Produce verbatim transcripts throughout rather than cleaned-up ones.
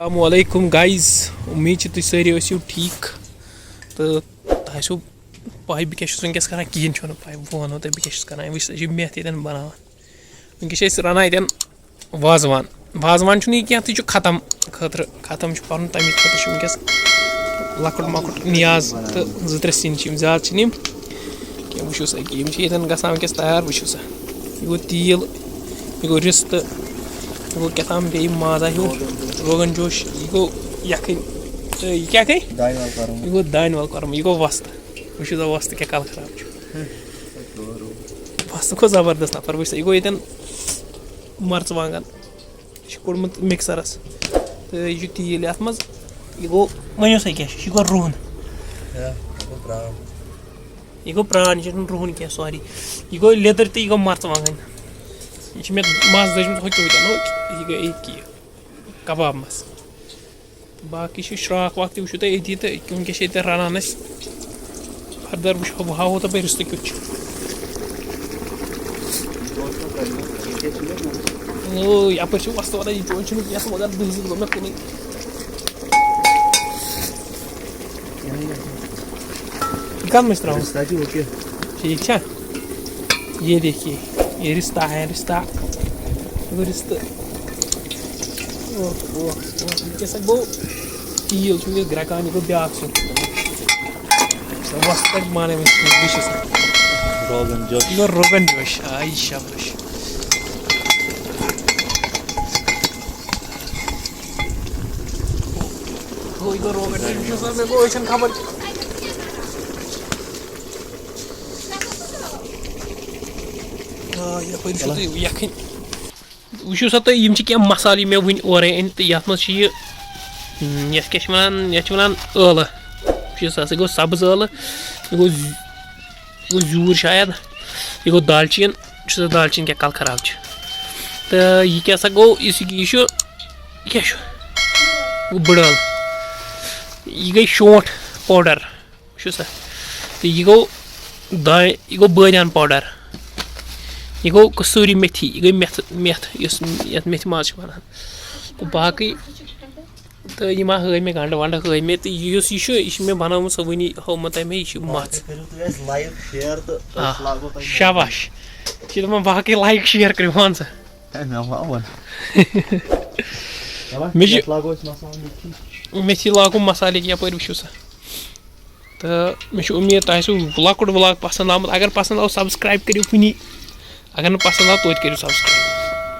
السلام علیکم گایز، امید چھِ تُہۍ سٲری ٲسِو ٹھیٖک تہٕ تۄہہِ آسیو پاے بہٕ کیٛاہ چھُس وٕنکیٚس کران، کِہیٖنۍ چھُنہٕ پاے۔ بہٕ وَنو تۄہہِ بہٕ کیٛاہ چھُس کران۔ وٕچھ سا، یہِ چھِ مٮ۪تھ ییٚتٮ۪ن بَناوان۔ وٕنکیٚس چھِ أسۍ رَنان ییٚتٮ۪ن وازوان۔ وازوان چھُنہٕ یہِ کینٛہہ، تہِ چھُ ختم خٲطرٕ، ختم چھُ پَرُن، تَمہِ خٲطرٕ چھُ وٕنکیٚس لۄکُٹ مۄکُٹ نیاز تہٕ زٕ ترٛےٚ سِنۍ چھِ یِم، زیادٕ چھِنہٕ یِم کینٛہہ۔ وٕچھِو سا، یِم چھِ ییٚتٮ۪ن گژھان وٕنکیٚس تیار۔ وٕچھِو سا، یہِ گوٚو تیٖل، یہِ گوٚو رِستہٕ، یہِ گوٚو کیٛاہ تام بیٚیہِ مازا ہیوٗ، روغن جوش، یہِ گوٚو یَکھٕنۍ، تہٕ یہِ کیٛاہ گٔے؟ دانہِ وَل کۄرمہٕ۔ یہِ گوٚو دانہِ وَل کۄرمہٕ، یہِ گوٚو وۄستہٕ۔ وٕچھِو سا، وۄستہٕ کیٛاہ کَلہٕ خراب چھُ۔ وۄستہٕ گوٚو زبردست نفر۔ وٕچھ سا، یہِ گوٚو ییٚتٮ۪ن مرژٕوانٛگن، یہِ چھُ کوٚڑمُت مِکسرَس تہٕ یہِ چھُ تیٖل یَتھ منٛز۔ یہِ گوٚو، ؤنِو سا کیٛاہ چھُ، یہِ گوٚو رُہُن۔ یا، یہِ گوٚو پرٛان۔ یہِ گوٚو پرٛان، یہِ چھُنہٕ رُہُن کینٛہہ، سوری۔ یہِ گوٚو لیٚدٕر تہٕ یہِ گوٚو مرژٕوانٛگن۔ یہِ چھِ مےٚ مَس دٔجمٕژ، ہوٚکھ یہِ ہوٚکھ۔ یہِ گٔے أکی کباب مَس۔ باقٕے چھِ شراکھ واکھ تہِ وٕچھِو تُہۍ أتی تہٕ وٕنکیٚس چھِ ییٚتہِ رَنان أسۍ۔ فردر وٕچھو، بہٕ ہاوو تۄہہِ رِستہٕ کیُتھ چھُ۔ او، یَپٲرۍ چھِ وۄستہٕ وَنان، یہِ چون چھُنہٕ کینٛہہ، مگر دٔزِتھ گوٚو مےٚ کُنُے۔ یہِ کَتھ منٛز چھِ ترٛاوُن؟ رِستہٕ چھُ اوکے۔ ٹھیٖک چھا؟ یہ دیکھیے، یہ رِستہٕ ہے، رِستہٕ۔ یہِ گوٚو رِستہٕ۔ اوہ، اوہ، اوہ، یہِ کیٛاہ سا گوٚو؟ تیٖل چھُ وٕنکیٚس گرٛٮ۪کان، یہِ گوٚو بیٛاکھ سیُن۔ وۄستہٕ پٮ۪ٹھ پانَے وٕچھ، وٕچھِو سا۔ روغن جوش۔ یہِ گوٚو روغن جوش۔ آے شاباش۔ گوٚو، یہِ گوٚو روغن جوش۔ وٕچھِو سا، مےٚ گوٚو أچھَن خبر کیٛاہ۔ آ، یَپٲرۍ وٕچھِو تُہۍ یَکھٕنۍ۔ وٕچھِو سا تُہۍ، یِم چھِ کینٛہہ مصالہٕ یِم مےٚ وٕنۍ اورَے أنۍ، تہٕ یَتھ منٛز چھِ یہِ، یَتھ کیٛاہ چھِ وَنان، یَتھ چھِ وَنان ٲلہٕ۔ وٕچھِو سا، سُہ گوٚو سَبٕز ٲلہٕ، یہِ گوٚو زِ-، یہِ گوٚو زیوٗر شاید، یہِ گوٚو دالچیٖن، وٕچھِو سا دالچیٖن کیٛاہ کَلہٕ خراب چھِ۔ تہٕ یہِ کیٛاہ سا گوٚو، یُس یہِ، یہِ چھُ، یہِ کیٛاہ چھُ؟ یہِ گوٚو بٕڑ ٲلہٕ، یہِ گٔے شونٛٹھ پاوڈَر۔ وٕچھِو سا، تہٕ یہِ گوٚو دانہِ، یہِ گوٚو بٲدیان پاوڈَر، یہِ گوٚو کسوٗری میتھی، یہِ گٔے میتھ، میتھ یُس یَتھ میتھِ ماز چھِ وَنان۔ تہٕ باقٕے، تہٕ یِم ہا ہٲوۍ مےٚ گَنٛڈٕ وَنٛڈٕ ہٲوۍ مےٚ، تہٕ یُس یہِ چھُ، یہِ چھِ مےٚ بَنٲومٕژ سۄ وٕنی، ہٲومٕژ تۄہہِ مےٚ، یہِ چھِ مَژھ۔ کٔرِو تُہۍ اَسہِ like، share تہٕ آ، أسۍ لاگو تۄہہِ شاباش۔ یہِ چھِ دَپان باقٕے like share کٔرِو، وَن سا۔ ہے، مےٚ ما وَن۔ چلو، مےٚ چھِ یَتھ لاگو أسۍ مصالہٕ میتھی۔ میتھی لاگو مصالہٕ یَپٲرۍ وٕچھِو سا۔ تہٕ مےٚ چھِ اُمید تۄہہِ آسِوٕ لۄکُٹ vlog پَسنٛد آمُت۔ اگر پَسنٛد آو، subscribe کٔرِو کُنی۔ اگر نہٕ پَسنٛد آو، توتہِ کٔرِو subscribe۔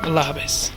اللہ حافظ۔